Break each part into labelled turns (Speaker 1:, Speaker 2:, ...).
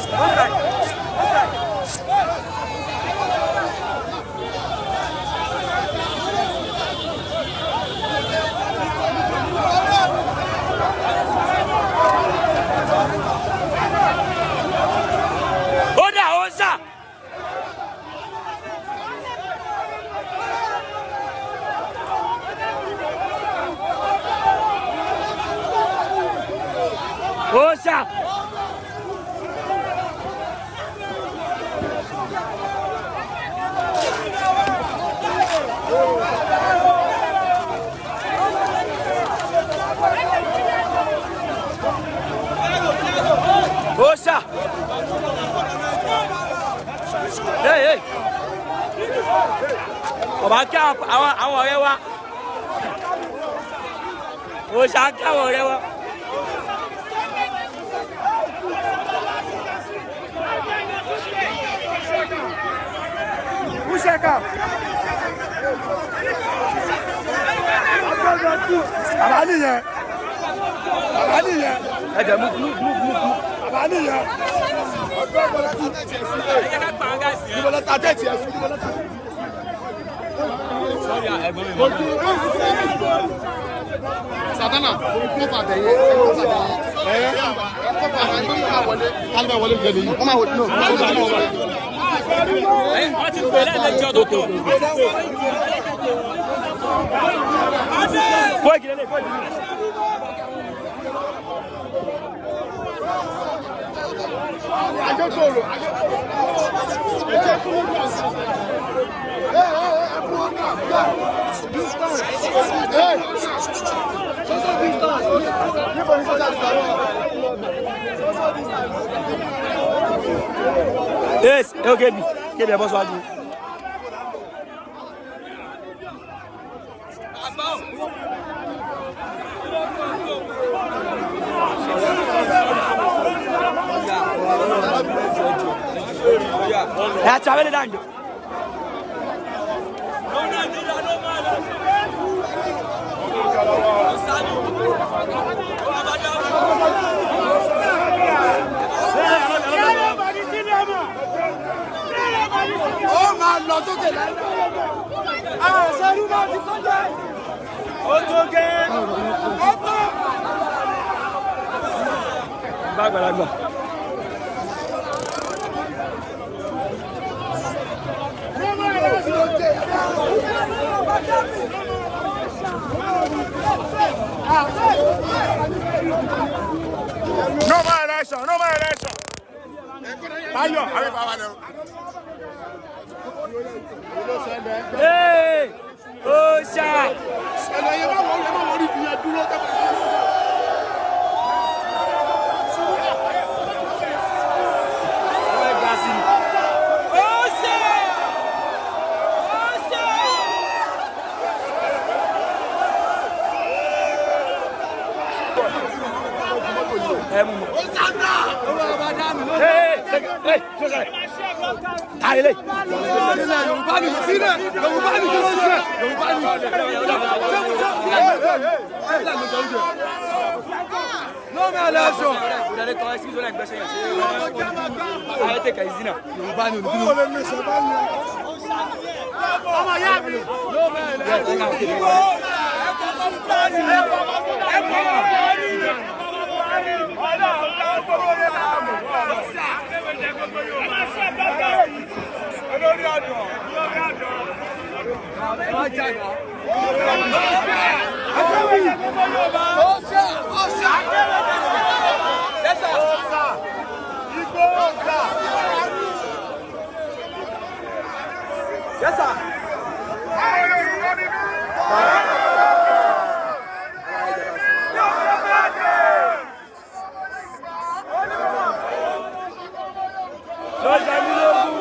Speaker 1: Offside. Offside. Ó dà ó sà. Ó sà. Ó sà. Hey, hey. Ọba kí àwọn ọ̀rẹ́ wa. Ó sà kí àwọn ọ̀rẹ́ wa.
Speaker 2: Useka. Bàbá nìyẹn. Bàbá nìyẹn.
Speaker 1: Ẹ jẹ́ move, move, move, move.
Speaker 2: Bàbá nìyẹn. Ọjọ́ ìbọ̀lá ta tẹ̀tì ẹ̀ sí. Ìbọ̀lá ta tẹ̀tì ẹ̀ sí.
Speaker 3: Sàtánà, kó fà tẹ̀yẹ, kó fà tẹ̀yẹ. Kó fà tẹ̀yẹ, kó fà wọlé. Kálífà wọlé jẹ nìyí. Wọ́n máa wọlé. No, wọ́n máa wọlé.
Speaker 4: Wọ́n ti pè lẹ́ẹ̀mejì ọ̀tọ̀ọ̀tọ̀.
Speaker 1: Bóyá lélẹ̀, bóyá lélẹ̀.
Speaker 3: Ajẹ́tòrò. Social distance. Níbo ni social distance?
Speaker 1: Yes, ẹ ó kébi, kébi ẹ bọ́ síwájú. Ẹ àti abẹ́lé dáńjọ.
Speaker 3: Ó máa lọ sókè láì.
Speaker 2: Àṣẹrú náà ti kọjá.
Speaker 1: Ó tó gẹ́.
Speaker 2: Ó tó.
Speaker 1: Bá àgbàlagbà.
Speaker 2: No more election, no more election. Tayo,
Speaker 3: Àwọn ìfà wà lẹ́rù.
Speaker 1: Ee, ó ṣá.
Speaker 3: Ẹ̀lọ́ yẹn máa wọ̀ ọ́ yẹn máa wọ̀ ọ́ ìfìyà dúró tẹ́lẹ̀.
Speaker 1: Ó ẹ ga sí ni.
Speaker 4: Ó ṣe! Ó ṣe!
Speaker 1: Ẹ mú mọ. Ee, ee, kí ló ṣẹlẹ̀? Ta lélẹ̀?
Speaker 3: Yorùbá ni sílẹ̀, Yorùbá ni kí ló ṣe? Yorùbá ni.
Speaker 2: No more election.
Speaker 1: Yorùbá ni
Speaker 2: Ó lè mi sọ bá yẹn. Ọmọ ìyá mi. No more election.
Speaker 1: Yes, sir. Lọ́jà mi lógún.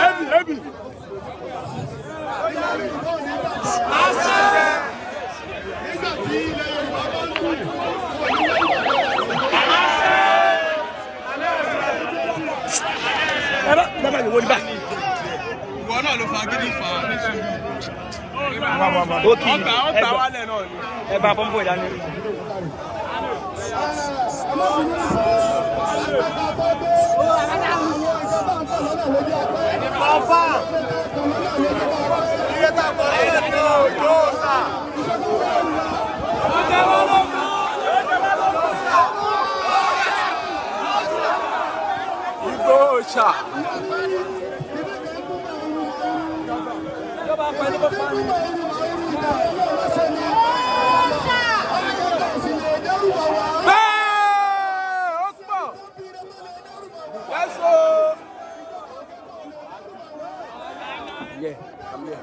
Speaker 2: Ebi, ebi.
Speaker 3: Nígbà tí ilẹ̀ Yorùbá bá ń dùn,
Speaker 1: Ẹ bá bàbá mi wo ni bá.
Speaker 3: ìwọ náà ló fa gidi fa ní sùúrù.
Speaker 1: Ó kì í ẹ bá pọ́npọ́n ìdání.
Speaker 2: Ìgbòho.
Speaker 1: Yeah, I'm here.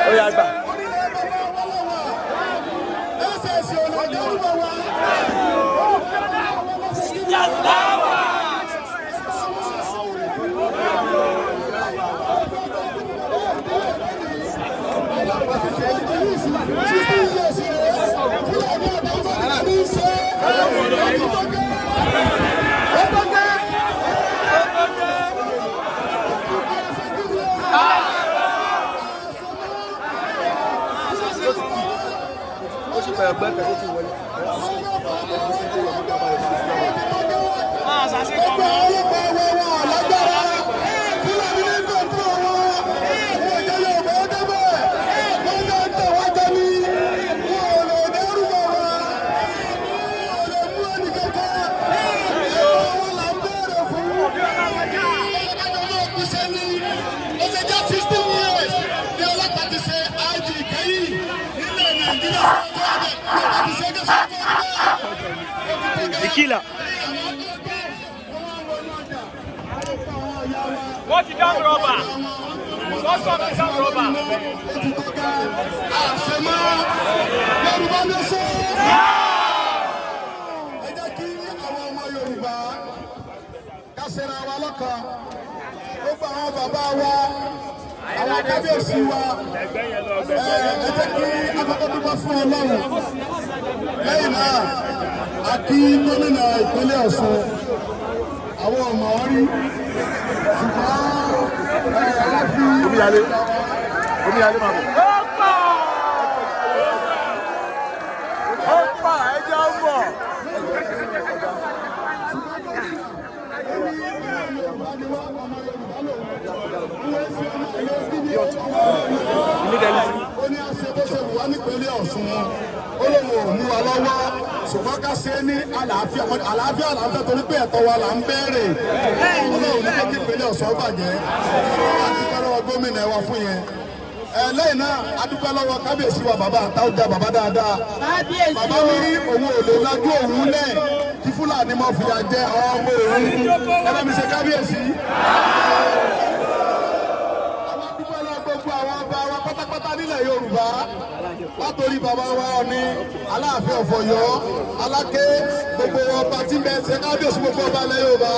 Speaker 1: Ó yá gbà. Ìkìlà.
Speaker 4: Wọ́n ti dá rọ́bà. Wọ́n sọ ti dá rọ́bà.
Speaker 3: Yorùbá ló ṣe. Ẹ jẹ́ kí àwọn ọmọ Yorùbá ká ṣera wa lọ́kàn. Gbogbo àwọn bàbá wa, àwọn kábíyèsí wa, ẹ jẹ́ kí akọ́kọ́ dúpẹ́ fún Ọlọ́run. Lẹ́yìn náà, a kí gómìnà ìpínlẹ̀ Ọ̀ṣun, àwọn ọmọ rí, ṣùgbọ́n ẹ fi.
Speaker 1: Omíyalé, omíyalé máa bọ̀.
Speaker 2: Ó pa ẹjọ́ ń bọ̀.
Speaker 3: Ó ní àṣẹ bó ṣe wù wá nípínlẹ̀ Ọ̀ṣun, ó lóun ò mú wa lọ́wọ́, ṣùgbọ́n ká ṣe é ní àlàáfíà, àlàáfíà là ń fẹ́ torí pé ẹ̀tọ́ wa là ń béèrè. Ọlọ́run ní kí ìpínlẹ̀ Ọ̀ṣun bàjẹ́. A dúpẹ́ lọ́wọ́ gómìnà wa fún yẹn. Lẹ́yìn náà, a dúpẹ́ lọ́wọ́ kábíyèsí wa bàbá àtàwùjá bàbá dáadáa. Bàbá mi ní òun ò lè lajú òun lẹ̀ kí Fúlàní mọ́ fìyà jẹ àwọn ọmọ òun. Ẹ bá mi ṣe kábíyèsí. Àwọn dúpẹ́ lọ́wọ́ gbogbo àwọn ọba wa pátápátá nílẹ̀ Yorùbá. Látòrí bàbá wa Ọọ̀ni, Aláàfin of Ọ̀yọ́, Aláké, gbogbo ọba tí ń bẹ ṣe kábíyèsí gbogbo ọba ilẹ̀ Yorùbá.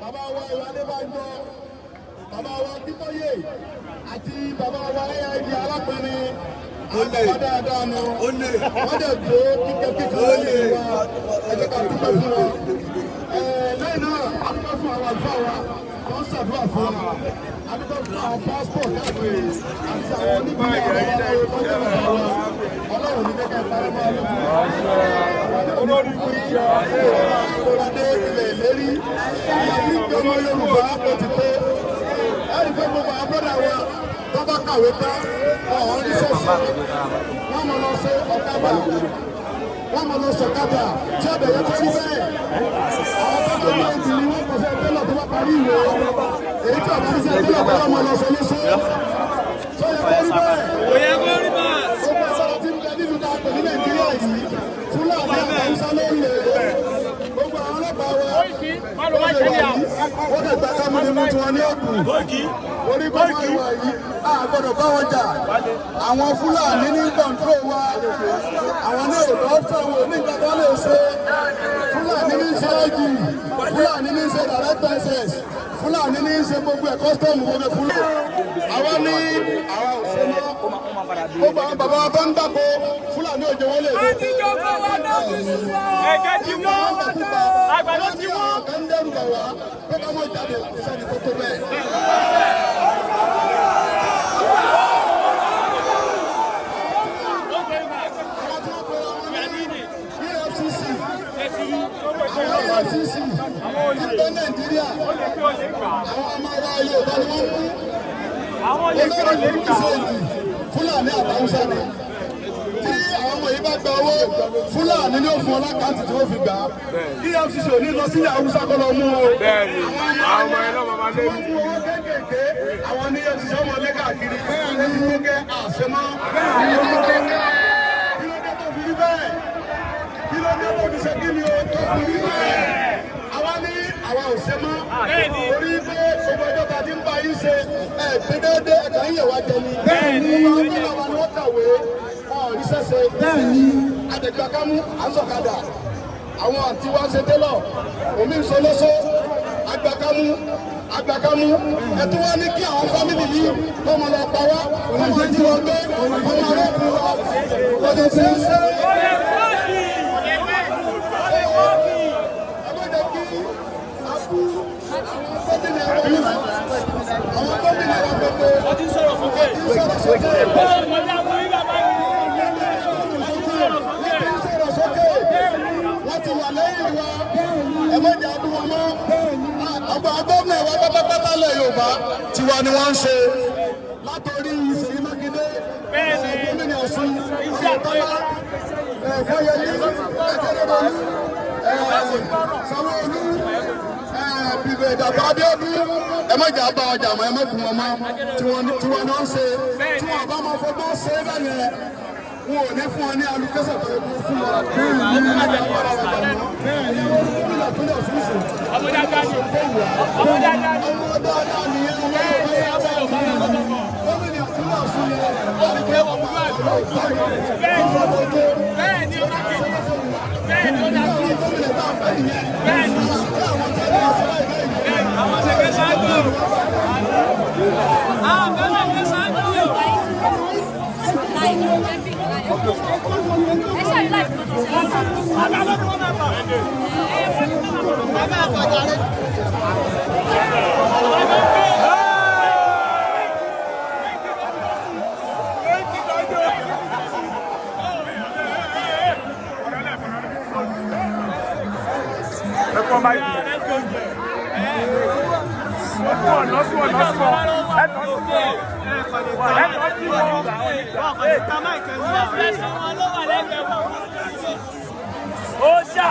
Speaker 3: Bàbá wa Ìwà Adébánjọ, bàbá wa Akíntóyè àti bàbá wa AID Alápẹ̀rin, àwọn dáadáa nu, wọ́n dẹ̀ dúró kíkẹ́ kíkẹ́ lórí wa, ẹ jẹ́ ká dúpẹ́ fún wọn. Lẹ́yìn náà, a dúpẹ́ fún àwọn àlùfáà wa, wọ́n ṣàdúrà fún wa, a dúpẹ́ fún àwọn pásítọ̀ káàkiri àti àwọn oníbílẹ̀ àwọn ọlọ́run bàbá wa, Ọlọ́run ní kẹ́kẹ́ parí máa lójú. Olórí kú yìí, Ọlọ́dẹ ilẹ̀ ìlérí, ìyàwó ìjọba Yorùbá ó ti pé. Ẹ̀rí pé gbogbo àwọn bọ́dà wa tó bá kàwé tán, ọ̀hún ní sọ́ọ̀sì. Wọ́n mọ̀ lọ sí ọ̀kadà, wọ́n mọ̀ lọ sọ̀kadà tí ọ̀dẹ̀ yẹn tó rí bẹ́ẹ̀. Àwọn tó bá wọ́n ti ní wọ́n kọ̀ sí ẹgbẹ́ lọ tó bá parí ìwé. Èyí tí ọ̀bá ní sẹ́ ẹgbẹ́ lọ bá wọn lọ sọ lóṣù. Sọ yẹ kó rí bẹ́ẹ̀.
Speaker 4: Kò yẹ kó rí bẹ́ẹ̀.
Speaker 3: Gbogbo agbára tí ń bẹ nílùú tá a pè ní Nàìjíríà yìí, Fúlàní àti Haúsá ló ń lè. Gbogbo àwọn ọlọ́pàá wa, ó lè wà yìí, ó lè gba kámúnimú tí wọ́n ní òkú. Orí bọ́mọ ìwà yìí, a gbọ́dọ̀ bá wọn jà. Àwọn Fúlàní ní kọ̀ǹtró wa, àwọn náà ò lọ́ fẹ́ wọn ní nǹkan tó lè ṣe. Fúlàní ní ṣe IG, Fúlàní ní ṣe direct access, Fúlàní ní í ṣe gbogbo ẹ̀ kọ́sítọ́ọ̀mù gbogbo Fúlàní. Àwa ní àwa ò ṣe mọ́. Gbogbo àwọn bàbá wa tó ń dàpọ̀ Fúlàní òjò wọlé.
Speaker 4: Ẹ̀gẹ́ ti wọ́n. Àgbàdo ti wọ́n.
Speaker 3: Kan ń dẹ́rù bà wá pé ká mọ̀ jáde kò sẹ́ni tó tó bẹ́ẹ̀. Àwọn tí wọ́n pera wọn ní EFCC, àwọn EFCC ti bẹ Nàìjíríà, àwọn ọmọ wa Yorùbá ni wọ́n mú. Olórí burúkú sèǹtì Fúlàní àtàwùsá ni. Tí àwọn ọmọ yìí bá gba owó, Fúlàní ni ó fún ọ lákàntì tí wọ́n fi gbà á. EFCC ò ní lọ sílẹ̀ Haúsá kọ́ lọ mú o.
Speaker 1: Bẹ́ẹ̀ni, àwọn ọmọ ẹ náà máa lé
Speaker 3: Wọ́n mú owó kéékèèké, àwọn ní EFCC ọmọ lé káàkiri. Ó ti tó gẹ́ àṣemọ́. Kí ló dé tó fi rí bẹ́ẹ̀? Kí ló dé tó fi ṣe kí ni o tó fi rí bẹ́ẹ̀? Àwa ní àwa ò ṣe mọ́. Torí pé gbogbo ọjọ́ ta ti ń bá yín ṣe ẹ̀ pé déédéé ẹ̀ka ń yẹ̀ wá jẹ ni. Gbogbo àwọn tó wà ní wọ́n kàwé, wọn ò rí sẹ́sẹ̀. Àdẹ̀gbà kámú, à ń sọ̀kadà. Àwọn àǹtí wa ń ṣe télọ̀, omi ń solóso, àgbàkámú, àgbàkámú. Ẹ̀tún wá ní kí àwọn fámìlì yìí kọ́ máa lọ pa wá, kọ́ máa jí wọn gbé, kọ́ máa rọ́ọ̀kù wa. Kò lè ṣe é ṣe. Ẹ má jẹ́ kí a kú àwọn gómìnà wa gbogbo.
Speaker 4: Wọ́n ti ń sọ̀rọ̀ sókè.
Speaker 3: Wọ́n ti ń sọ̀rọ̀ sókè. Wọ́n ti ń sọ̀rọ̀ sókè. Wọ́n ti wà lẹ́yìn wa. Ẹ má jẹ́ adúwọ̀ wọn mọ́. Àgbà gómìnà wa pátápátá lẹ̀ Yorùbá tiwa ni wọ́n ń ṣe. Látòrí Ṣèyí Mákindé, gómìnà Ọ̀ṣun, Oyètọ́lá, Fáyẹmí, Akérèdọ́lù, Sanwó-Olú, bíbẹ̀ Dàpọ̀ Abíọ́dún. Ẹ má jẹ́ àbá ọjà mọ́, ẹ má kún wọn mọ́. Tiwọn ni wọ́n ń ṣe. Tí wọn bá máa fọgbọ́n ṣe é bẹ́yẹn, wọn ò ní fún ọ ní alùpẹ́sẹ̀ tó yẹ kó fún ọ. Ẹ má jẹ́ àbá ọjà mọ́. Ẹ̀yin wọn ní gómìnà ìpínlẹ̀ Ọ̀ṣun ṣe.
Speaker 4: Ọmọ dáadáa ni. Ọmọ dáadáa ni.
Speaker 3: Ọmọ dáadáa nìyẹn, ọmọ dáadáa nìyẹn. Gómìnà ìpínlẹ̀ Ọ̀ṣun ni àdìgbẹ́ ọmọ àgbà
Speaker 4: Bẹ́ẹ̀ni ó máa kéde. Bẹ́ẹ̀ni ó dáa.
Speaker 3: gómìnà tá a fẹ́ nìyẹn.
Speaker 4: Bẹ́ẹ̀ni.
Speaker 3: Àwọn tẹ̀lé ọ̀ṣun láìpẹ́ yìí.
Speaker 4: Àwọn ṣẹ̀kẹ́ ṣáájú. Àwọn ṣẹ̀kẹ́ ṣáájú. Ó ṣá.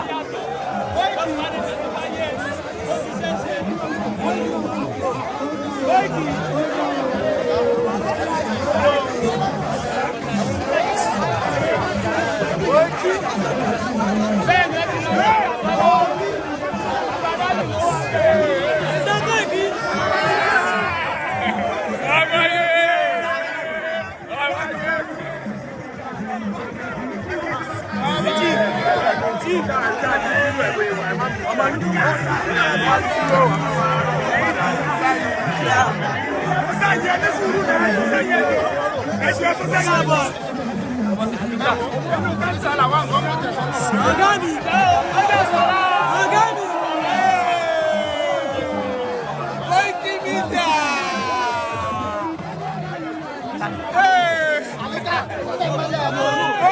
Speaker 4: Ọ̀gá mi. Ọ̀gá mi. Koiki Media.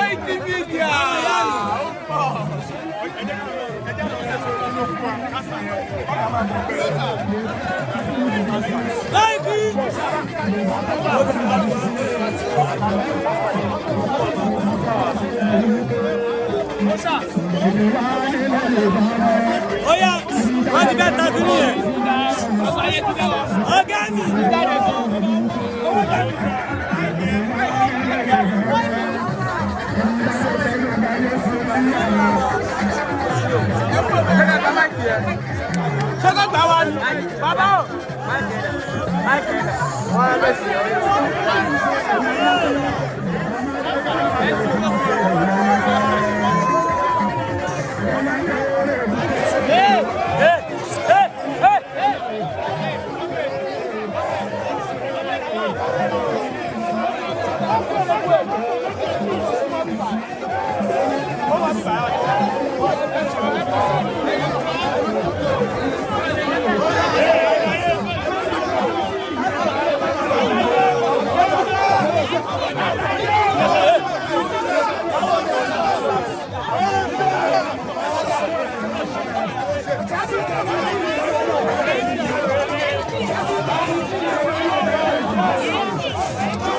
Speaker 4: Koiki Media. Koiki. Oya, wọ́n ti bẹ́ẹ̀ ta sí nìyẹn. Ọ̀gá mi. Ṣé kò gbà wá ni? Bàbá o. Hey, hey, hey, hey.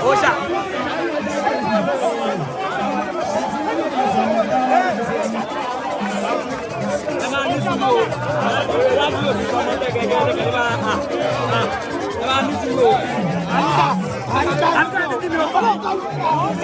Speaker 4: Ó ṣà. Ẹ máa ní sùúrù o. Wájú òbí ọmọ gẹ́gẹ́ gẹ́gẹ́ máa ẹ máa ní sùúrù o. Àníkà ní mi ò.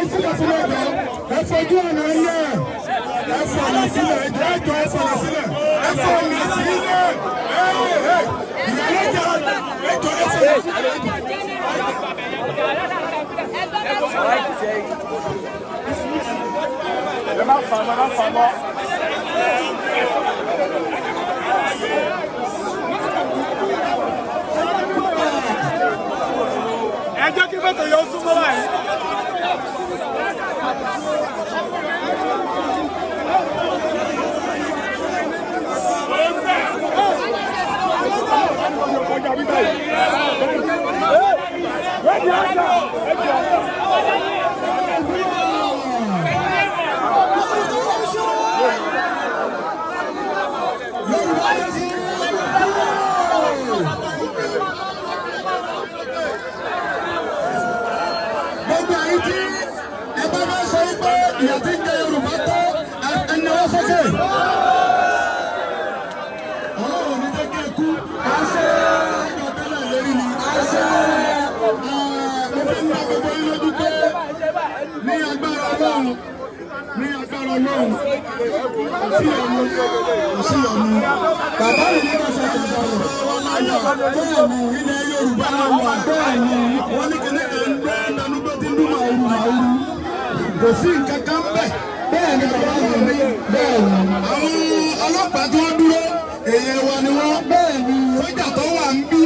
Speaker 3: Ẹ fojú ọ̀nà ilẹ̀ ẹ fọ̀nà sílẹ̀ ẹjọ́ ẹ fọ̀nà sílẹ̀ ẹ fọ̀nà sílẹ̀ ìyálẹ́jà ẹjọ́ ẹ fọ̀nà sílẹ̀.
Speaker 1: Ẹ má fà mọ́, ẹ má fà mọ́. Ẹ jẹ́ kí mọ́tò yọ súnmọ́ báyìí.
Speaker 3: Gbogbo ẹ̀yin tí ẹ bá bá sọ wípé ìyà tí ń jẹ Yorùbá tó ẹ nawọ́ sókè. Ọlọ́run ní jẹ́ kí ẹ kú. Àṣẹ ẹjọ́ tẹ́lẹ̀ lérí ni. Àṣẹ mo fi ń dá gbogbo yín lójú pé ní agbára Ọlọ́run ní agbára Ọlọ́run kò sí ọ̀nù kò sí ọ̀nù. Bàbá mi ní ká ṣe ìjọba bẹ́ẹ̀ ni ilẹ̀ Yorùbá náà wà bẹ́ẹ̀ ni wọ́n ní kíní kan ń dún ẹnugbó tí ń dún màrú màrú kò sí nǹkan kan bẹ́ẹ̀ bẹ́ẹ̀ ni bàbá mi ní bẹ́ẹ̀ ni àwọn ọlọ́pàá tí wọ́n dúró èèyàn wa ni wọ́n bẹ́ẹ̀ ni sójà tó wà ń bí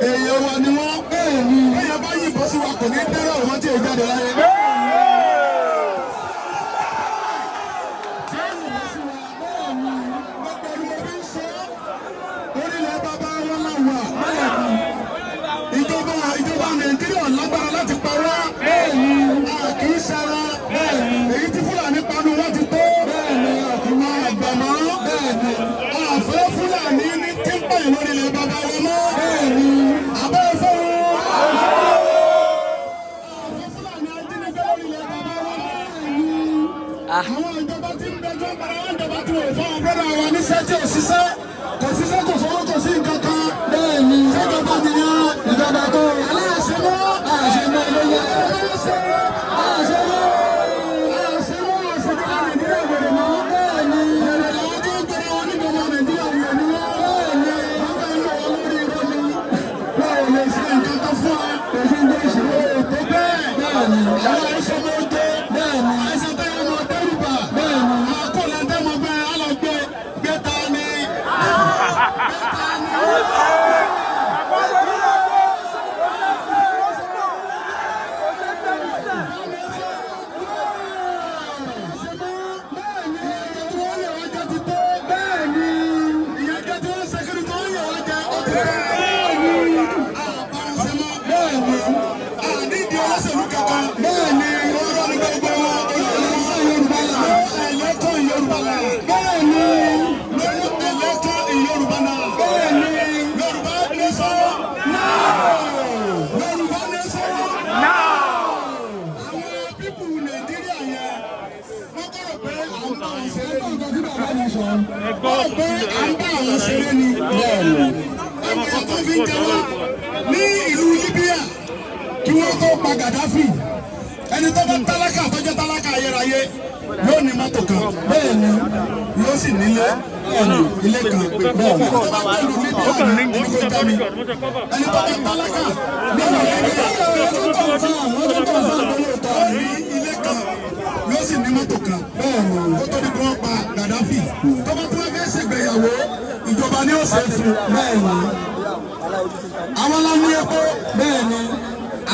Speaker 3: èèyàn wa ni wọ́n bẹ́ẹ̀ ni èèyàn bá yìnbọn sí wa kò ní dẹ́rọ̀ wọ́n tí ì jáde láyé. Orílẹ̀ bàbá wọn là wà bẹ́ẹ̀ ni ìjọba ìjọba Nàìjíríà lágbára láti pa wá bẹ́ẹ̀ ni a kì í ṣara bẹ́ẹ̀ ni èyí tí Fúlàní panu wọ́n ti tó bẹ́ẹ̀ ni àtúmọ̀ àgbàmọ́ bẹ́ẹ̀ ni àfẹ́ Fúlàní ní tí ń pààyàn lórí ilẹ̀ bàbá wọn mọ́ bẹ́ẹ̀ ni abẹ́ fún wọn. Àfẹ́ Fúlàní ajínigbé lórí ilẹ̀ bàbá wọn bẹ́ẹ̀ ni àwọn ìjọba tí ń bẹjọ́ para wọn ìjọba tí wọ́n fún ọgbẹ́rẹ́ àwọn oníṣẹ́ tí ò ṣiṣẹ́ kò ṣiṣẹ́ kò sówó kò sí nǹkan kan bẹ́ẹ̀ ni ṣèjọba nìyẹn ìjọba tó aláṣẹ mọ́ àṣẹ mọ́ ló yẹ aláṣẹ àṣẹ mọ́ àṣẹ mọ́ àṣẹjọba Nàìjíríà gbèrè mọ́ bẹ́ẹ̀ ni èrè làwọn tó ń gbèrè wọn níjọba Nàìjíríà wọ̀ ni wọ́n bẹ́ẹ̀ ni wọ́n fẹ́ lọ wọn lórí irọ́ ni wọn ò lè ṣe nǹkan kan fún wa kò sí ní ìṣòro ètò bẹ́ẹ̀ bẹ́ẹ̀ ni àwọn àìsàn mọ́ jẹ́ bẹ́ẹ̀ ni àìsàn tẹ́yẹ mọ́ dẹ́rùbà bẹ́ẹ̀ ni àkọlẹ̀ tẹ́mọ bẹ́ẹ̀ alọ́gbẹ́ gbẹ́ta ni gbẹ́ta ni. Bẹ́ẹ̀ni, Pípù Nàìjíríà yẹn wọ́n kọ̀rọ̀ pé à ń bá wọn ṣeré ni.
Speaker 5: Ẹgbọ́n
Speaker 3: Wọ́n rò pé à ń bá àwọn ṣeré ni. Ẹgbẹ́ tó fi ń jẹ wá ní ìlú Libya kí wọ́n tó pa Gaddafi. Ẹni tó bá tálákà tó jẹ́ tálákà ayérayé yóò ní mọ́tò kan.
Speaker 5: Bẹ́ẹ̀ni.
Speaker 3: Yóò sì nílé ilé kan.
Speaker 5: Bẹ́ẹ̀ni.
Speaker 3: Ẹni tó bá pẹ̀lú Libya ní ẹni kò já mi. Ẹni tó bá tálákà nínú Libya yóò ní ilé kan yóò sì ní mọ́tò kan.
Speaker 5: Bẹ́ẹ̀ni.
Speaker 3: Kó tó di kí wọ́n pa Gaddafi. Tó bá tún wá fẹ́ ṣègbéyàwó ìjọba ni ó ṣe é fún.
Speaker 5: Bẹ́ẹ̀ni.
Speaker 3: Àwọn la ní epo.
Speaker 5: Bẹ́ẹ̀ni.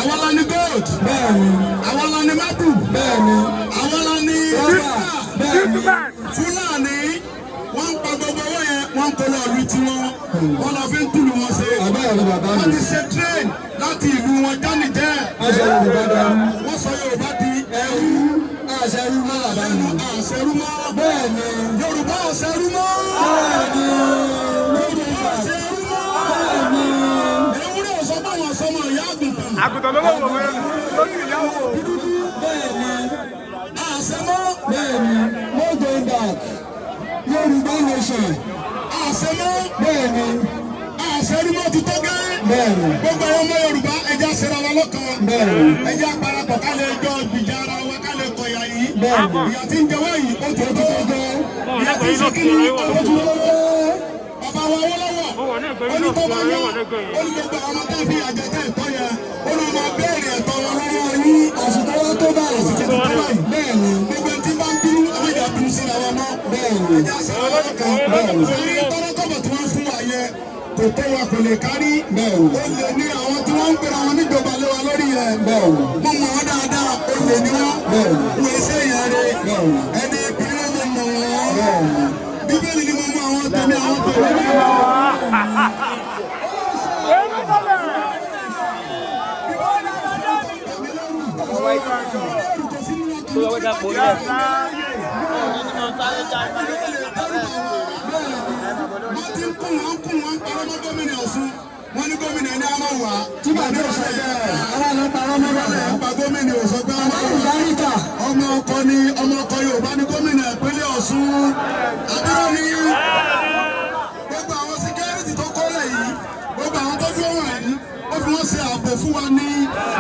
Speaker 3: Àwọn la ní gold.
Speaker 5: Bẹ́ẹ̀ni.
Speaker 3: Àwọn la ní mábù.
Speaker 5: Bẹ́ẹ̀ni.
Speaker 3: Àwọn la ní
Speaker 5: Rọ́bà. Bẹ́ẹ̀ni.
Speaker 3: Fúlàní wọ́n ń pa gbogbo owó yẹn wọ́n ń kó lọ ìlú tiwọn. Wọ́n lọ fi ń túlù wọn ṣe.
Speaker 5: Àbẹ́ẹ̀ni bàbá
Speaker 3: Wọ́n
Speaker 5: mi.
Speaker 3: ti ṣe train láti ìlú wọn jánìjẹ́.
Speaker 5: Wọ́n sọ Yorùbá dẹrú.
Speaker 3: Wọ́n sọ Yorùbá di ẹrú.
Speaker 5: Àṣẹrú mọ́ bàbá mi.
Speaker 3: Àṣẹrú mọ́.
Speaker 5: Bẹ́ẹ̀ni.
Speaker 3: Yorùbá ọ̀ṣẹrú mọ́.
Speaker 5: Bẹ́ẹ̀ni.
Speaker 3: Yorùbá ọ̀ṣẹrú mọ́.
Speaker 5: Bẹ́ẹ̀ni.
Speaker 3: Ewúrẹ́ ò sọ pé àwọn sọmọ ìyá àgùntàn.
Speaker 1: Àgùntàn ló lọ́wọ́ wẹ́rẹ́ lójú ìyàwó.
Speaker 5: Bẹ́ẹ̀ni.
Speaker 3: Àṣẹ mọ́.
Speaker 5: Bẹ́ẹ̀ni. No going back. Yorùbá nation.
Speaker 3: Àṣẹ mọ́.
Speaker 5: Bẹ́ẹ̀ni.
Speaker 3: Àṣẹrú mọ́ ti tó gẹ́.
Speaker 5: Bẹ́ẹ̀ni.
Speaker 3: Gbogbo àwọn ọmọ Yorùbá ẹja ṣera wa lọ́kàn.
Speaker 5: Bẹ́ẹ̀ni.
Speaker 3: Ẹja parapọ̀ ká lè jọ gbìjà ara wa ká lè kọ̀yà yìí.
Speaker 5: Bẹ́ẹ̀ni.
Speaker 3: Ìyà tí ń jẹ wá yìí ó ti tó gẹ́. Ìyà tí ń ṣe kí ni ó ti tó gẹ́. Bàbá wa Awólọ́wọ̀ ó ní tó bá yá ó ní gbogbo àwọn ọmọ tá a fi àjẹjẹ ẹ̀tọ́ yẹn ó ní máa béèrè ẹ̀tọ́ wọn lọ́wọ́ yín.
Speaker 5: Àsìkò wa tó báyìí.
Speaker 3: Àsìkò tó báyìí.
Speaker 5: Bẹ́ẹ̀ni.
Speaker 3: Gbogbo ẹni tí bá ń bínú ẹ má jà bínú síra wa mọ́.
Speaker 5: Bẹ́ẹ̀ni.
Speaker 3: Ẹja ṣera wa lọ́kàn.
Speaker 5: Bẹ́ẹ̀ni.
Speaker 3: Torí tọ́lọ́kọ̀bọ̀ tí wọ́n fún wa yẹ kò tó wa kò lè kárí.
Speaker 5: Bẹ́ẹ̀ni.
Speaker 3: Ó lè ní àwọn tí wọ́n ń pera wọn níjọba lé wa lórí yẹn.
Speaker 5: Bẹ́ẹ̀ni.
Speaker 3: Mo mọ̀ wọ́n dáadáa, ó lè ní wọ́n.
Speaker 5: Bẹ́ẹ̀ni.
Speaker 3: Wọ́n ṣe èèyàn rẹ̀.
Speaker 5: Bẹ́ẹ̀ni.
Speaker 3: Ẹni ìbílẹ̀ mo mọ̀ wọ́n.
Speaker 5: Bẹ́ẹ̀ni.
Speaker 3: Bíbélì ni mo mọ àwọn tèmi àwọn tèmi ní. Wọ́n ti ń kún wọn kún wọn parọ́ mọ́ gómìnà Ọ̀ṣun. Wọ́n ní gómìnà ní àmọ́ wà.
Speaker 5: Tí bàbá ò sọ bẹ́ẹ̀, ara ló parọ́ mọ́ bàbá.
Speaker 3: Ẹ̀ pa gómìnà ò sọ pé ọmọ
Speaker 5: Bàbá ìdáríkà.
Speaker 3: ọmọ ọkọ ni ọmọ ọkọ Yorùbá ní gómìnà ìpínlẹ̀ Ọ̀ṣun. Àbúrò ni gbogbo àwọn síkẹ́rìtì tó kọ́lẹ̀ yìí, gbogbo àwọn tó dúró wọ̀nyí, ó fi wọ́n ṣe ààbò fún wa ní.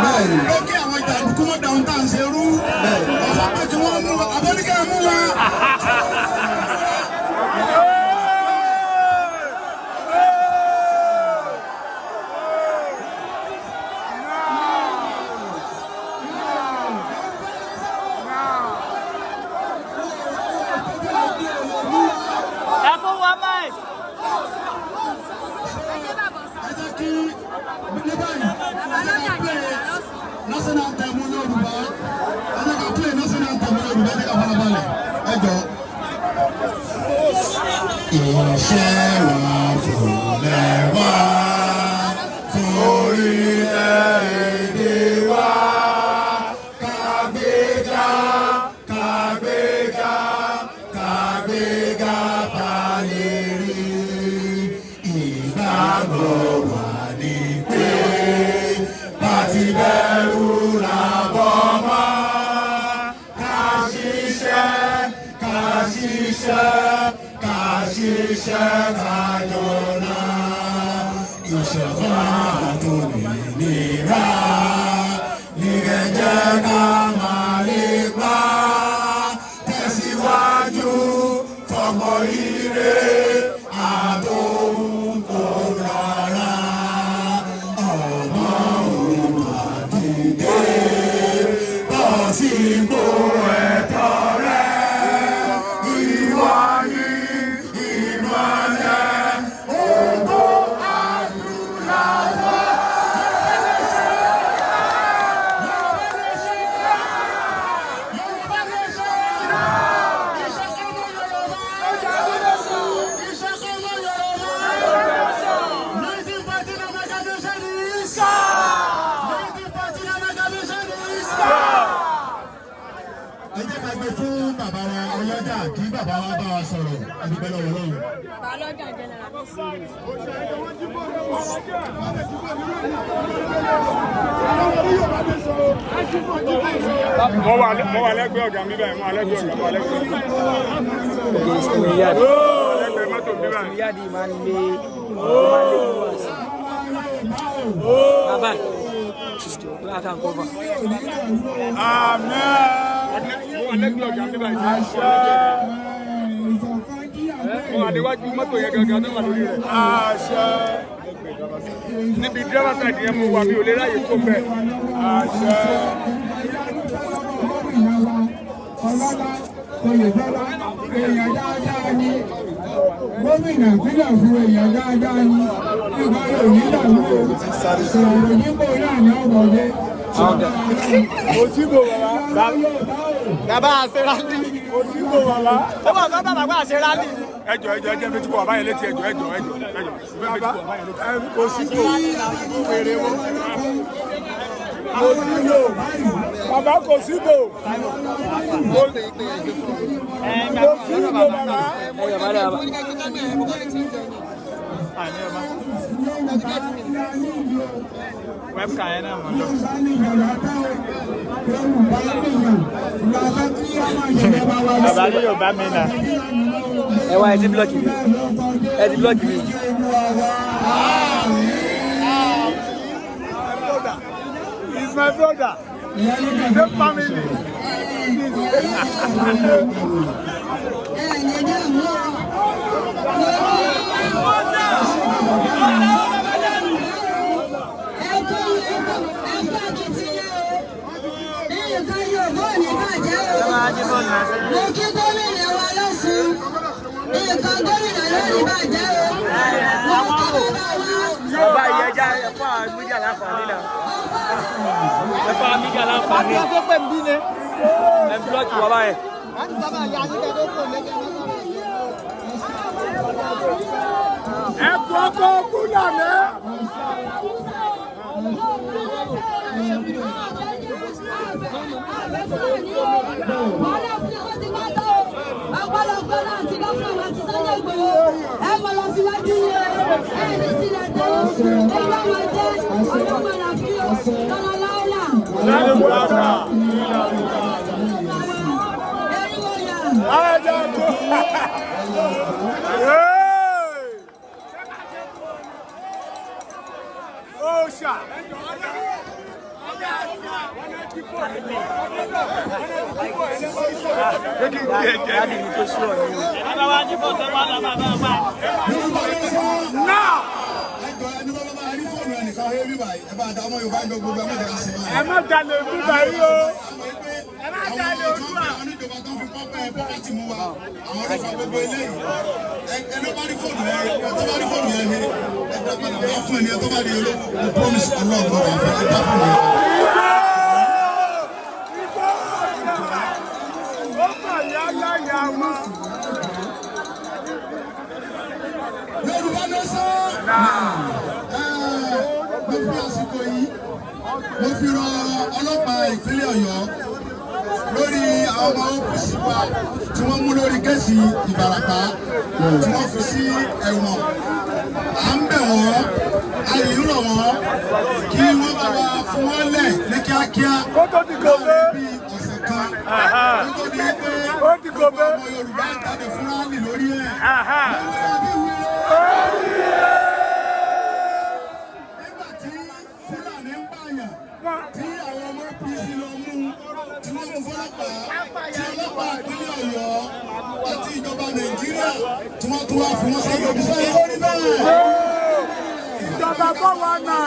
Speaker 5: Bẹ́ẹ̀ni.
Speaker 3: Pé kí àwọn jàǹdùkú mọ̀ dáhùn tá à ń ṣe rú.
Speaker 5: Bẹ́ẹ̀ni.
Speaker 3: Ọ̀sán pé kí wọ́n mú wa, àbọ̀níkẹ́ mú wa.
Speaker 4: Ẹ fún wa mic.
Speaker 3: Ẹ jẹ́ kí ní báyìí, ẹ jẹ́ ká play national anthem Yorùbá. Ẹ jẹ́ ká play national anthem Yorùbá, ẹ jẹ́ ká farabalẹ̀. Ẹ jọ̀ọ́. Iṣẹ́ wa fúnlẹ̀ wá forílẹ̀-èdè wa kàgbéga kàgbéga kàgbéga balẹ̀ rí ìgbàgbọ́ wa ní pé bá ti bẹ̀rù làbọ̀ mọ́ ká ṣiṣẹ́ ká ṣiṣẹ́ ká ṣiṣẹ́ ká jọlá ìṣọ̀kan àtòmìnira ní kẹjẹ ká máa lè pa tẹ̀síwájú fọmọ ire àtòhun tó rárá ọmọ Oòduà dìde bọ́ sípò ẹ̀tọ́ rẹ ìwọ ni ìmọ́lẹ̀ ògo adúláwọ̀. Yorùbá nation! Ìṣọ̀kan Yorùbá! Ìṣọ̀kan Yorùbá! 1914 amalgamation is 1914 amalgamation is. lọ́jà kí bàbá wa bá wa sọ̀rọ̀. Adúpẹ́ lọ́wọ́ Ọlọ́run.
Speaker 1: Mo wà lẹ́gbẹ̀ẹ́ ọ̀gá mi báyìí, mo wà lẹ́gbẹ̀ẹ́ ọ̀gá, mo wà lẹ́gbẹ̀ẹ́ ọ̀gá. Lẹ́gbẹ̀ẹ́ mọ́tò mi báyìí.
Speaker 4: Yadi máa ń lé wá sí. Bàbá ìjọba kan kọ́fà.
Speaker 1: Mo wà lẹ́gbẹ̀ẹ́ ọ̀gá mi báyìí. Mo wà níwájú mọ́tò yẹn gangan tó wà lórí rẹ̀. Níbi driver side yẹn mo wà, mi ò lè ráyè kó bẹ́ẹ̀.
Speaker 5: Oyètọ́lá èèyàn dáadáa ni gómìnà ìpínlẹ̀ Ọ̀ṣun, èèyàn dáadáa ni nígbà yóò ní ìdààmú ìṣòro nípò náà ní ọ̀bọ̀dé.
Speaker 2: Òsínbó bàbá. Bàbá àṣẹ rálì. Òsínbó bàbá. Ó bọ̀ sọ́dọ̀ bàbá àṣẹ rálì.
Speaker 1: Ẹjọ ẹjọ ẹjẹ mi ti kọ bàbá yẹn létí, ẹjọ ẹjọ ẹjọ ẹjọ.
Speaker 2: Bàbá òsínbó wèrè wo. Òsínbó bàbá kò síbò. Kò síbò bàbá.
Speaker 1: Webcam yẹn náà mọ̀ lọ.
Speaker 2: Bàbá ní Yorùbá mi nà.
Speaker 4: Ẹ wá, ẹ ti blọọkì mi. Ẹ ti blọọkì mi.
Speaker 2: He's my brother. Same family.
Speaker 6: Mo kí gómìnà wa lọ́sùn, nǹkan gómìnà lónìí bàjẹ́ o. Mo kí bàbá wa.
Speaker 4: Bàbá yìí, ẹja ẹ fún àwọn mídíà láǹfààní náà. Ẹ fún àwọn mídíà láǹfààní. Ẹ blọọkì wa báyìí.
Speaker 2: Ẹ kú ọkọ Fúlàní. Ajá kó. Òòṣà.
Speaker 4: Dáàdì mi tó sú ọ ní o.
Speaker 2: Now.
Speaker 3: Ẹjọ ẹni bá bá rí fóònù ẹnìkan ẹ bí báyìí, ẹ bá da ọmọ Yorùbá ń jọ gbogbo ẹ má jẹ́ ká ṣe báyìí.
Speaker 2: Ẹ má jalè bíbá yìí o.
Speaker 3: Ẹ má jalè Oòduà. Àwọn oníjọba tó ń fi pọ́pẹ́ pọ́pátì mú wa, àwọn ló fa gbogbo eléyìí. Ẹni bá rí fóònù ẹ, ẹ tó bá rí fóònù ẹ he, ẹ dá padà wá fún ẹni ẹ tó bá rí olówó. Mo promise Ọlọ́run lọ́wọ́ àfẹ́ ẹ dá fóònù ẹ.
Speaker 2: Igbó òòṣà. Ó bà yá láyà wa.
Speaker 3: Yorùbá nation. Mo fi àsìkò yìí, mo fi rọ ọlọ́pàá ìpínlẹ̀ Ọ̀yọ́ lórí àwọn ọmọ OPC wa tí wọ́n mú lórí case Ìbàràpá tí wọ́n fi sí ẹ̀wọ̀n. À ń bẹ̀ wọ́n, a yìí ń rọ̀ wọ́n kí wọ́n bá wa fún wọn lẹ̀ ní kíákíá
Speaker 2: Kó tó di gòbé.
Speaker 3: bí ọ̀sẹ̀ kan nítorí pé
Speaker 2: Ó di gòbé.
Speaker 3: ọmọ Yorùbá jáde fún rálì lórí ẹ̀. Nígbà tí Fúlàní ń pààyàn, tí àwọn ọmọ OPC lọ mú, tí wọ́n mú fọlọ́pàá, tí ọlọ́pàá ìpínlẹ̀ Ọ̀yọ́ àti ìjọba Nàìjíríà tí wọ́n tún wá fún wọn sẹ́yìn òbí sẹ́yìn ó rí bẹ́ẹ̀.
Speaker 2: Ìjọba 419.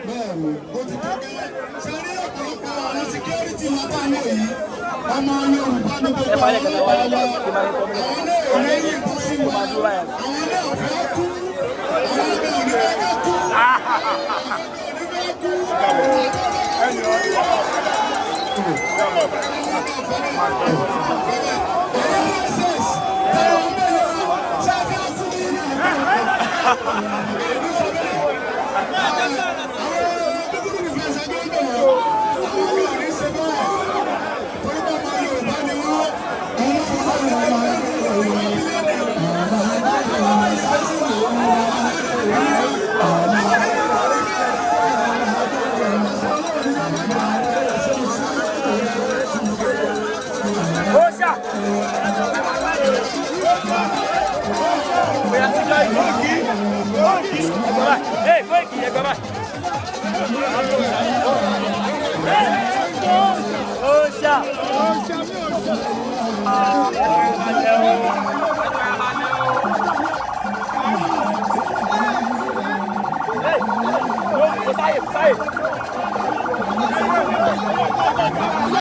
Speaker 3: Bẹ́ẹ̀ni, ó ti tó gẹ́lẹ́. Ṣé rí ọ̀pọ̀lọpọ̀ àwọn security wọn tá à ń lò yìí? Ọmọ Yorùbá ní gbogbo àwọn ọlọ́pàá wa. Àwọn náà ò ní yìnbọn sí wa. Àwọn náà ò fẹ́ kú. Àwọn náà ò ní fẹ́ ká kú. Àwọn náà ò ní fẹ́ kú.
Speaker 4: Koiki ẹgbẹ́ báyìí. Ee Koiki ẹgbẹ́ báyìí. Ó ṣá. Kò sáyè, kò sáyè.